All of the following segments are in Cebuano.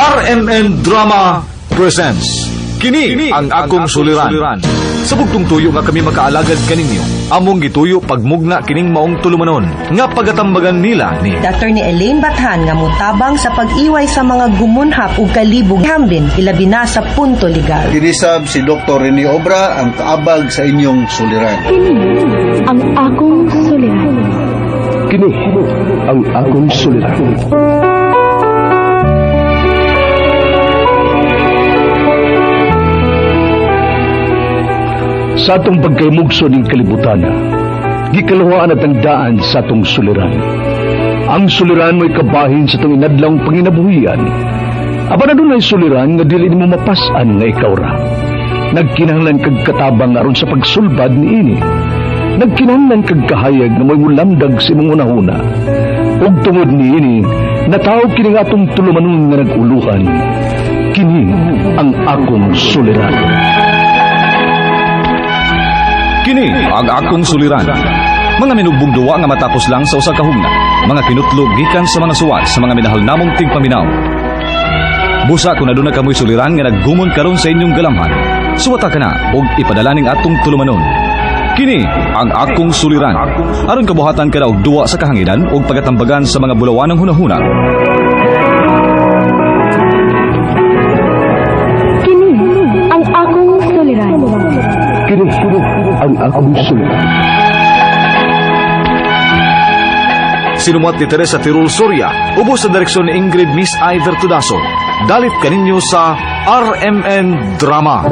RMN Drama presents Kini ang akong suliran. Sa bugtong tuyo nga kami makaalagad kaninyo, among gituyo pagmugna kining maong tulumanon nga pagatambagan nila ni Attorney Elaine Bathan nga motabang sa pag-iway sa mga gumunhap ug kalibog hambin ilabi na sa punto legal. Kinisab si Dr. Rene Obra ang kaabag sa inyong suliran. Kini ang akong suliran. Kini ang akong suliran. Sa atong pagkaymugso ning kalibutan, gikaluhaan at ang daan sa atong suliran. Ang suliran mo'y kabahin sa atong inadlawng panginabuhian. Apan adunay suliran nga dili nimo mapas-an nga ikaw ra. Nagkinahanglan kag katabang aron sa pagsulbad niini. Nagkinahanglan kag kahayag nga mo'y mulamdag sa imong hunahuna. Ug tungod niini, nataw kini nga atong tulumanon nga nag-uluhan. Kini ang akong suliran. Kini ang akong suliran. Mga minugbong duwa nga matapos lang sa usa ka hugna. Mga kinutlo gikan sa mga suwat sa mga minahal namong tigpaminaw. Busa kung aduna kamoy suliran nga naggumon karon sa inyong galamhan. Suwata ka na og ipadala ning atong tulumanon. Kini ang akong suliran. Aron kabuhatan ka na og duwa sa kahanginan ug pagatambagan sa mga bulawanang hunahuna. Kini ang akong suliran. Kini ang akong suliran. Sinumuat ni Teresa Tirul Soria, ubos sa direksyon ni Ingrid Miss Iver Tudaso. Dalit kaninyo sa RMN Drama.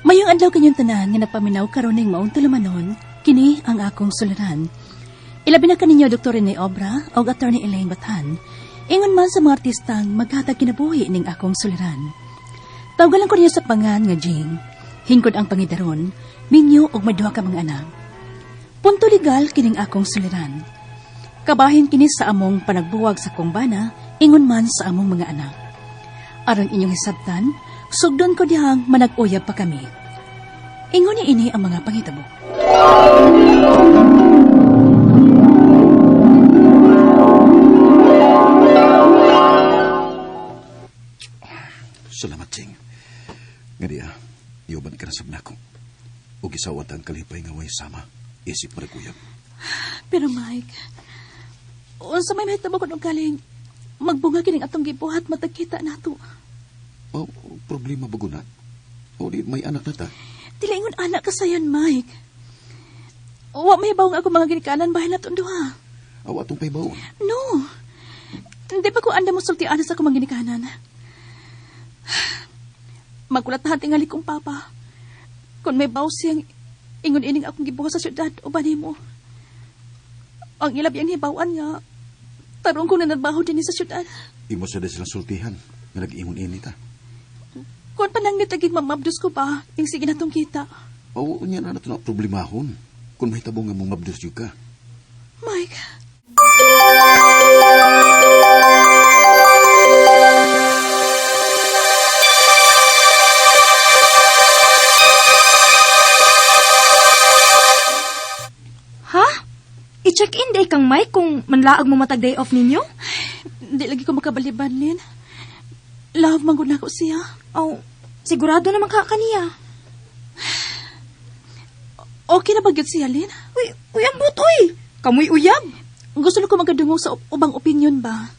Mayong adlaw kanyang tanan nga napaminaw karon ning maong tulumanon, kini ang akong suliran. Ilabi na kaninyo Dr. Rene Obra o Attorney Elaine Bathan. Ingon man sa mga artistang maghatag kinabuhi ning akong suliran. Tawgalan ko niya sa pangan nga Jing. Hingkod ang pangidaron, minyo og may duha ka mga anak. Punto legal kining akong suliran. Kabahin kini sa among panagbuwag sa kong bana, ingon man sa among mga anak. Aron inyong hisabtan, sugdon ko dihang manag-uyab pa kami. Ingon ni ini ang mga panghitabo. Salamat, Ching. Nga diya, iuban ka na sab nako. Ug isawat ang kalipay nga way sama. Isip mo naguyab. Pero Mike, unsa may mahitabo kun og galing magbunga kining atong gibuhat matagkita nato. Oh, problema ba guna? O di may anak na ta? Dili ingon anak kasayon, Mike. Wa may bawng ako mga ginikanan bahin natong duha. Awa atong paybaon. No. Hindi pa ko anda mo sultian sa akong mga ginikanan. Magulat na tingali kong papa. Kung may baw siyang ingon ining akong gibuhat sa syudad o nimo. Ang ilab yang hibawan nga tarong kong nanarbaho din sa syudad. Imo sa silang sultihan nga nag-ingon ini ta. Kung panang nitagig mamabdos ko ba, ing sige natong kita. O unya na nato na problemahon. Kung mahitabo nga mong mabdos jud ka. Mike, Ha? I-check-in day kang Mike kung manlaag mo matag day off ninyo? hindi lagi ko makabaliban, Lin. Love, manggod na ko siya. Oh, sigurado naman ka kaniya. Okay na ba gyud siya, Lin? Uy, uy, ambot, uy! Kamoy uyab! Gusto na ko magkadungog sa ubang opinion ba?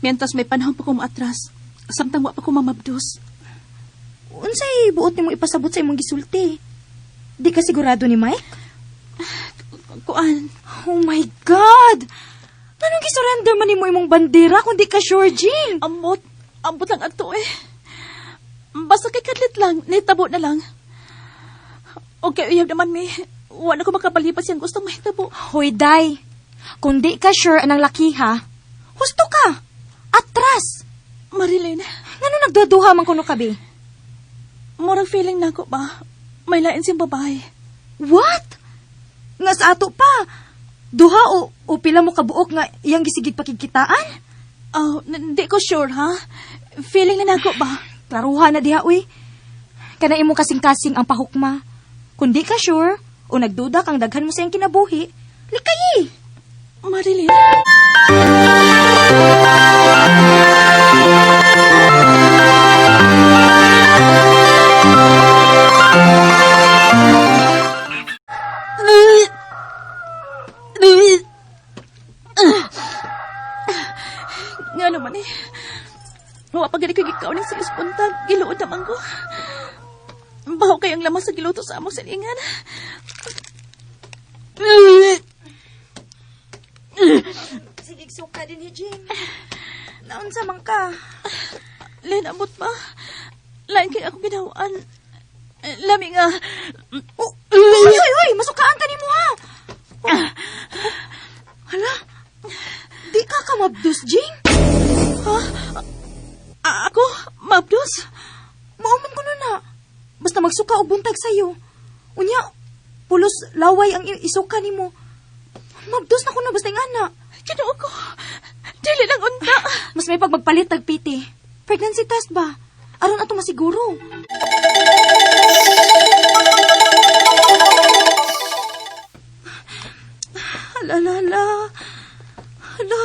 Mientras may panahon pa ko maatras, samtang wa pa ko mamabdos. Unsay buot nimo ipasabot sa imong gisulti? Di ka sigurado ni Mike? Kuan, Oh my God! Anong gisurrender man nimo imong bandera kung di ka sure, Jing? ambot, ambot lang ato eh. Basta kay kadlit lang, nitabo na lang. Okay, uyab naman mi. Wa na ko makapalipas siyang gustong mahitabo. Hoy, Day. Kung di ka sure anang laki, ha? Husto ka! Atras! Marilyn, Ngano nagduduha man kuno kabi? murag feeling na ko ba? May lain siyang babae. What? Nga sa ato pa. Duha o pila mo kabuok nga iyang gisigig pakigkitaan? Oh, di ko sure, ha? Feeling na nako ba? Klaruha na diha, uy. Kana imo kasing-kasing ang pahukma. Kung di ka sure, o nagduda kang daghan mo sa iyang kinabuhi, likayi! Marilyn. Nga naman eh. Wa pa gani ko gikaw ning sa buntag, giluod naman ko. Baho kay ang lamas sa giluto sa among silingan. Sige, suka din ni Jing. Naunsa man ka? Len, abot ba? Lain kay akong ginawaan. Lami nga. Oh, uy, uy, uy! Masukaan ta nimo ha! Oh. Hala, di ka kamabdos, Jing? Ha? Ako? Mabdos? Mauman ko na na. Basta magsuka og buntag sayo. Unya, pulos laway ang isuka nimo. Mabdos na ko na basta yung ana. Ginoo ko. Dili lang unta. Mas may pagmagpalit tag PT. Pregnancy test ba? Aron ato masiguro. Hala, hala, hala. Hala.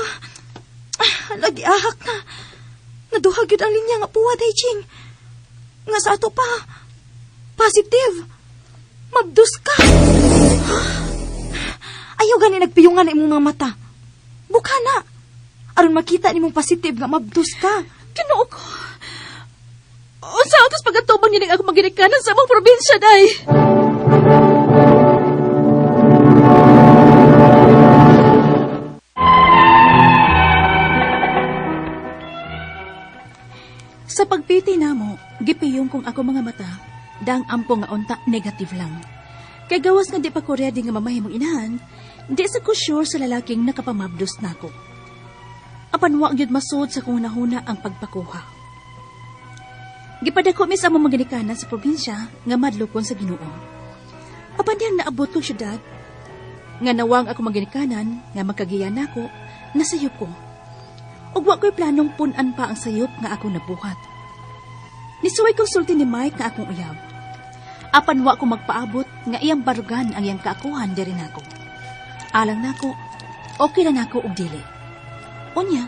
Hala, giahak na. Naduha gyud ang linya nga puwa, day, Ching. Nga sa ato pa. Positive. Mabdos ka. Ayaw gani nagpiyungan na imong mga mata. Bukha na. Aron makita nimong positive nga mabdos ka. Ginoo ko. Unsa atos pagatubang nining ako maginikanan sa among probinsya, day? Sa pagpiti namo, gipiyong kong ako mga mata, dang ampo nga unta negative lang. Kay gawas nga di pa ko ready nga mamahimong inahan, di sa ko sure sa lalaking nakapamabdos nako. Apan wa gyud masud sa kong nahuna ang pagpakuha. Gipadako mi sa among mga ginikanan sa probinsya nga madlokon sa Ginoo. Apan diyang naabot kong syudad, nga nawang ako mga ginikanan nga makagiya nako, nasayop ko. Ug wa ko'y planong pun-an pa ang sayop nga ako nabuhat. Nisuway kong sulti ni Mike nga akong uyab. Apan wa ko magpaabot nga iyang barugan ang iyang kaakuhan diri nako. Alang nako, okay na nako og dili. Unya,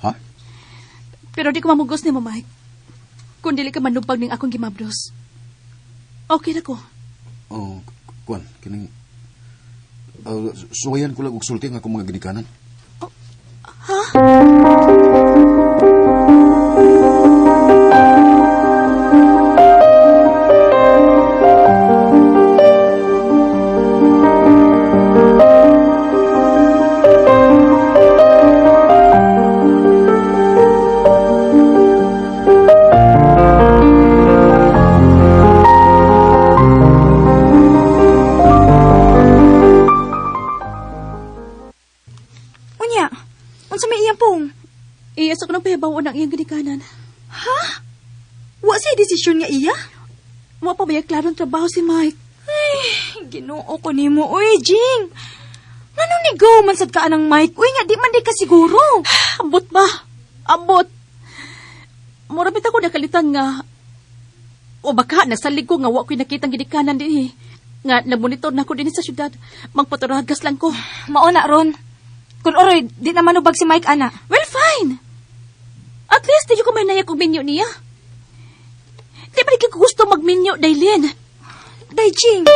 Ha? pero di ko mamugos nimo, Mike. Kung dili ka manubag ning akong gimabdos. Okay na ko. Oh, kuan, kining suwayan ko lang og sulti nga akong mga ginikanan. Ha? Unya, unsa may iyang pong? Iya sa kunong pahibaw ang iyang ginikanan. Ha? Wa say desisyon nga iya? Wa pa ba klarong trabaho si Mike? Ay, Ginoo ko nimo, uy, Jing. Ngano ni go man sad ka anang Mike? Uy, nga di man di ka siguro. Ambot ba? Ambot. Mura bitaw ko nakalitan nga o baka nasalig ko nga wa ko'y nakitang ginikanan dinhi. Nga nagmonitor na ko dinhi sa syudad. Magpaturagas lang ko. Mao na ron. Kun oroy, di na manubag si Mike ana. Well, fine. At least di ko may og minyo niya. Di ba ko gusto magminyo, Dailin? Day, Jing.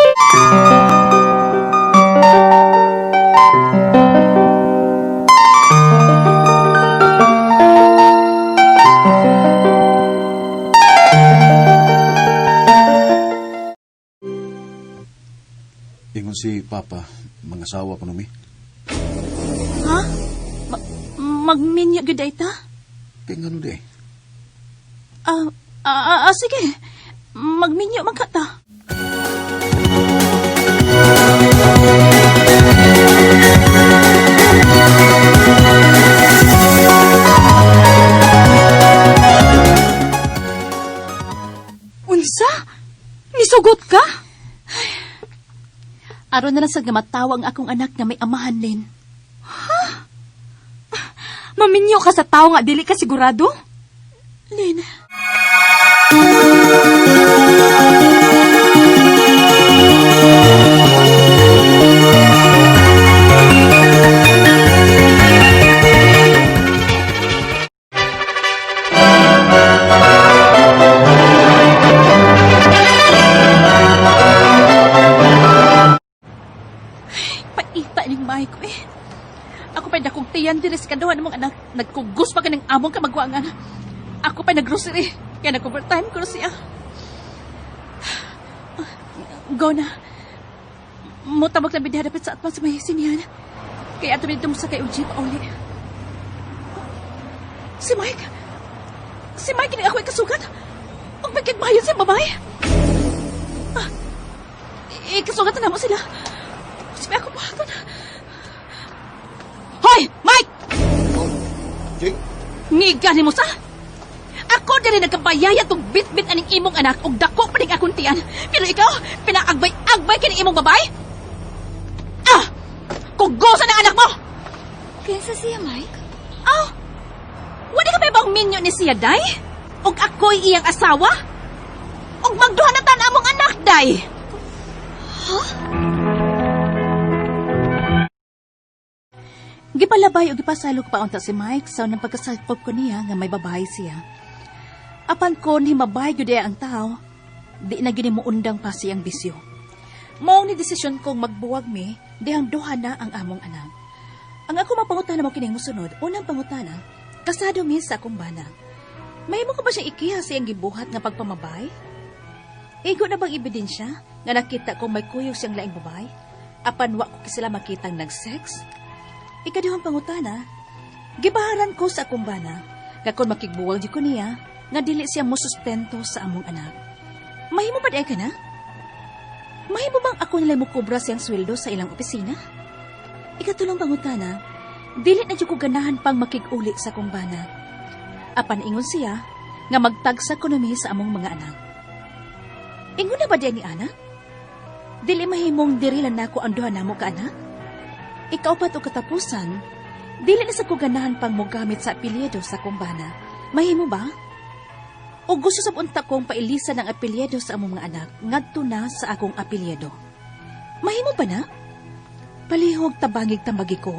Ingon si Papa, mga sawa ko numi. Ha? Magminyo gyud ay ta? Kay ngano di eh? Sige. Magminyo man ka ta. Unsa? Nisugot ka? Aron na lang sa nga matawa ang akong anak nga may amahan, Lin. Maminyo ka sa tao nga dili ka sigurado? Lin. Gikan diri sa kaduha namong anak, nagkugos pa kaning among kamagwangan. Ako pa naggrocery, kaya nag-overtime ko na siya. Go na. Mutabak na bidya dapat sa atman sa may sinihan. Kaya ato dito mo sa kay jeep uli. Si Mike! Si Mike, kini ako ikasugat. Ang magkagmayon siya babae. Ah, ikasugat na mo sila. Sabi ako buhaton. Hoy! Mike! Jing, Ngiga ni mo sa? Ako diri nagkabayaya tong bit-bit aning imong anak ug dako pa ning akong tiyan. Pero ikaw, pinaagbay-agbay kini imong babae? Ah! Kugosa ng anak mo! Kinsa siya, Mike? Aw! Wala ka ba bang minyo ni siya, day? Ug ako'y iyang asawa? Ug magduha na tan among anak, day! Huh? Gipalabay o gipasalo ko pa unta si Mike sa unang pagkasakop ko niya nga may babae siya. Apan kon himabay gyud ang tao, di na gini muundang pa siyang bisyo. Mao ni desisyon kong magbuwag mi, dihang duha na ang among anak. Ang ako mapangutana mo kining mosunod, unang pangutana, kasado mi sa akong bana. Mahimo ko ba siyang ikiha sa iyang gibuhat nga pagpamabay? Igo na bang ebidensya nga nakita ko may kuyog siyang laing babae? Apan wa ko kisila makitang nag-sex? Ikaduhang pangutana, gibaharan ko sa akong bana, nga kung makigbuwag di ko niya, nga dili siya mosustento sa among anak. Mahimo ba di ka na? Mahimo bang ako nila mukobra siyang sweldo sa ilang opisina? Ikatulong pangutana, dili na jud ko ganahan pang makig-uli sa akong bana. Apan ingon siya nga magtagsa kuno mi sa among mga anak. Ingon na ba diya ni ana? Dili mahimong diri lang nako ang duha namo ka anak? Ikaw pa to katapusan, dili na sa ko ganahan pang mogamit sa apelyido sa akong bana. Mahimo ba? O gusto sa unta kong pailisan ang apelyido sa among mga anak ngadto na sa akong apelyido. Mahimo ba na? Palihog tabangig tambagi ko.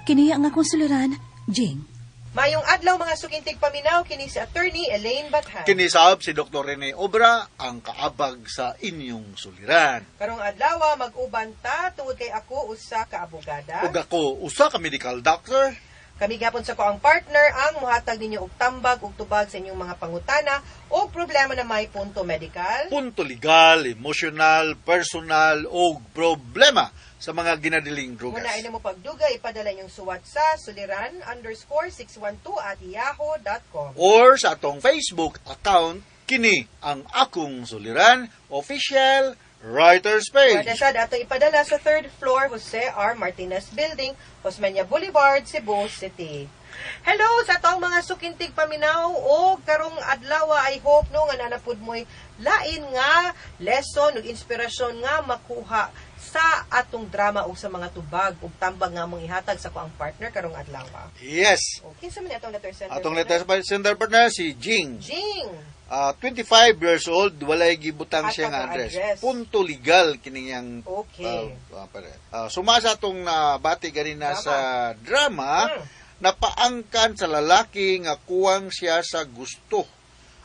Kini ang akong suliran, Jing. Mayong adlaw mga sukintig paminaw kini si Attorney Elaine Bathan. Kinisab si Dr. Rene Obra ang kaabag sa inyong suliran. Karong adlaw mag-uban ta tungod kay ako usa ka abogada. Ug ako usa ka medical doctor. Kami gapon sa ko ang partner ang muhatag ninyo og tambag ug tubag sa inyong mga pangutana o problema na may punto medical. Punto legal, emotional, personal o problema sa mga ginadiling drugas. Muna ay mo pagdugay, ipadala inyong suwat sa suliran_612@yahoo.com. Or sa atong Facebook account, kini ang akong suliran official writer's page. Pwede sad ato ipadala sa third floor Jose R. Martinez Building, Osmeña Boulevard, Cebu City. Hello sa atong mga sukintig paminaw o karong adlaw I hope no nga nanapud mo'y lain nga lesson ug inspirasyon nga makuha sa atong drama o sa mga tubag ug tambag nga mong ihatag sa kuang partner karong adlaw. Yes. O kinsa man atong letter sender? Atong letter sender partner si Jing. Jing. 25 years old, walay gibutang At siya nga address. address. Punto legal kini yang Okay. Sumasa atong nabati ganina Drama. sa drama, napaangkan sa lalaki nga kuwang siya sa gusto.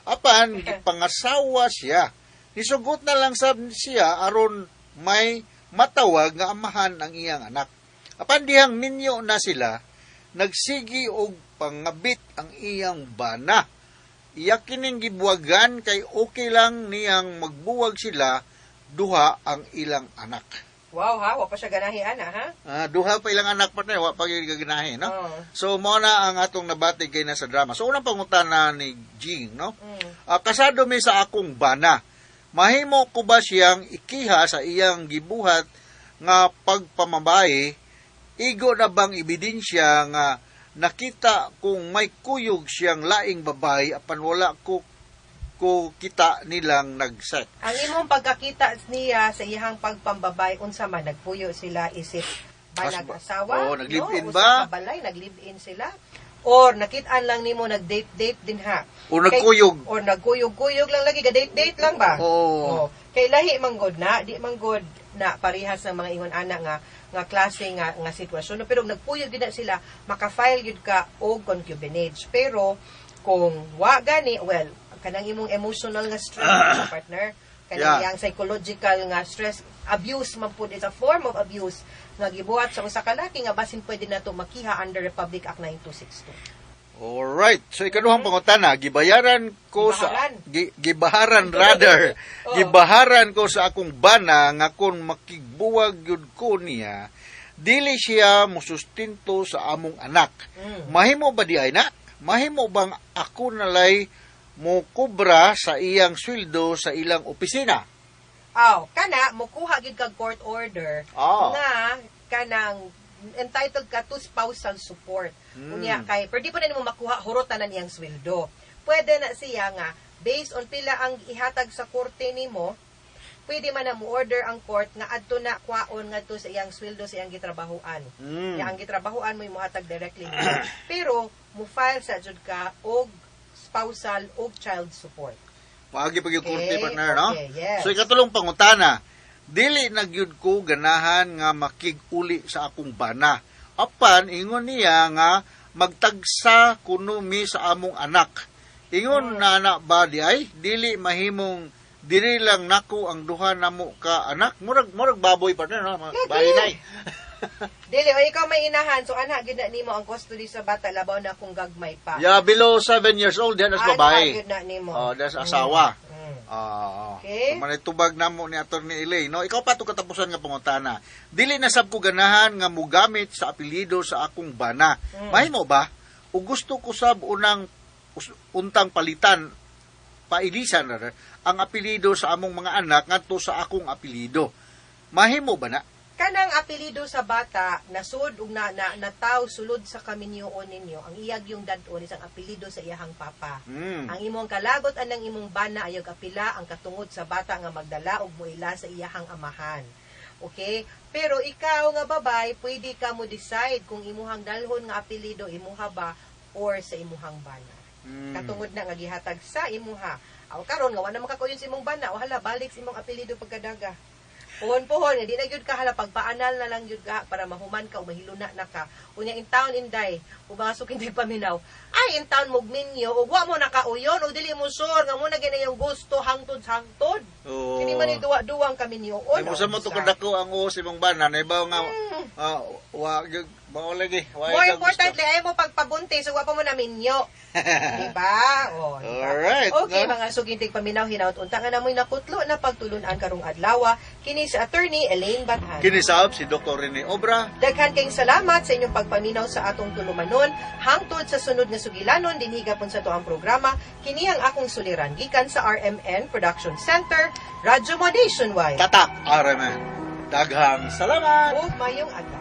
Apan gipangasawa siya. Nisugot na lang sab siya aron may matawag nga amahan ang iyang anak. Apan dihang minyo na sila, nagsigi og pangabit ang iyang bana. Iya kining gibuwagan kay okay lang niyang magbuwag sila duha ang ilang anak. Wow ha, wa pa siya ganahi ana ha. Duha pa ilang anak partner, wa pa gyud gaganahi, no? Oo. So mao na ang atong nabati kay na sa drama. So unang pangutana ni Jing, no? Kasado mi sa akong bana. Mahimo ko ba siyang ikiha sa iyang gibuhat nga pagpamabay? Igo na bang ebidensya nga nakita kung may kuyog siyang laing babae apan wala ko kita nilang nag-sex? Ang imong pagkakita niya sa iyang pagpambabay unsa man nagpuyo sila isip banag asawa, Oo, nag-live-in no? ba? Usa ka balay nag-live-in sila or nakit-an lang nimo nag-date-date din ha. O nagkuyog. Kay, or nagkuyog-kuyog lang lagi ga-date-date lang ba? Oo. Oh. Kay lahi man gud na, di man gud na parehas ng mga ingon ana nga nga klase nga nga sitwasyon. No, pero kung nagpuyog gid na sila, maka-file gyud ka og concubinage. Pero kung wa gani, well, kanang imong emotional nga strength sa partner, Kanang iyang psychological nga stress abuse man pud is a form of abuse nga gibuhat sa usa ka laki nga basin pwede nato makiha under Republic Act 9262. Alright. So ikaduhang pangutana, gibayaran ko sa Gibaharan. Gibaharan rather. Oo. Gibaharan ko sa akong bana nga kon makigbuwag gyud ko niya, dili siya mosustinto sa among anak. Mahimo ba di ay na? Mahimo bang ako nalay mo kubra sa iyang sweldo sa ilang opisina? Aw, kana mokuha gyud kag court order nga kanang entitled ka to spousal support. Unya kay pero di pa na nimo makuha hurot tanan iyang sweldo. Pwede na siya nga based on pila ang ihatag sa korte nimo, pwede man na mo order ang court nga adto na kwaon ngadto sa iyang sweldo sa iyang gitrabahuan. Ya ang gitrabahuan mo imuhatag directly nimo. Pero mo file sa jud ka og spousal og child support. Paagi pag yung korte, partner, no? Okay, yes. So ikatulong pangutana, dili na gyud ko ganahan nga makig-uli sa akong bana. Apan ingon niya nga magtagsa kuno mi sa among anak. Ingon na na ba di ay dili mahimong dili lang nako ang duha namo ka anak. Murag baboy, partner, no? Bahinay. Dili, o ikaw may inahan, so anha gyud na nimo ang custody sa bata labaw na kung gagmay pa. Yeah, below 7 years old yan as Anha babae. gyud na nimo. Oh, das asawa. Okay. So, manay tubag namo ni Attorney Elaine, no? Ikaw pa to katapusan nga pangutana. Dili na sab ko ganahan nga mugamit sa apelyido sa akong bana. Mahimo ba? O gusto ko sab unang untang palitan pailisan rather, ang apelyido sa among mga anak ngadto sa akong apelyido. Mahimo ba na? Kanang apelyido sa bata nasud ug na, na nataw sulod sa kaminyoon ninyo, ang iyag yung dad-on is ang apelyido sa iyahang papa. Ang imong kalagot anang imong bana ayog apila ang katungod sa bata nga magdala og muila sa iyahang amahan. Okay? Pero ikaw nga babay, pwede ka mo decide kung imuhang dalhon nga apelyido imuha ba or sa imuhang bana. Katungod na nga gihatag sa imuha. Aw karon nga wa na makakuyon sa imong bana, o hala balik sa imong apelyido pagkadaga. Pohon-pohon, nga di na gyud ka hala pagpaanal na lang gyud ka para mahuman ka o mahiluna na ka. Unya in town inday, ug mga suking di paminaw. Ay in town mugminyo ug wa mo nakauyon ug dili mo sure nga mo na gyud yung gusto hangtod hangtod. Oo. Kini man ni duwa-duwang kaminyoon. Ay, mo to kadako ang uos imong bana, naibaw nga wa gyud mao lagi. Wa More ka gusto. importantly, ayaw mo pagpabuntis, so wa pa mo naminyo. Diba? O, diba? Alright, Okay, no? mga sugintig paminaw, hinaut unta nga namoy nakutlo na pagtulunan karong adlaw kini si Attorney Elaine Bathan. Kini sab si Dr. Rene Obra. Daghan kayong salamat sa inyong pagpaminaw sa atong tulumanon. Hangtod sa sunod nga sugilanon, dinhi gapon sa tuang programa, kini ang akong suliran gikan sa RMN Production Center, Radyo Mo Nationwide. Tatak RMN. Daghang salamat. Ug mayong adlaw.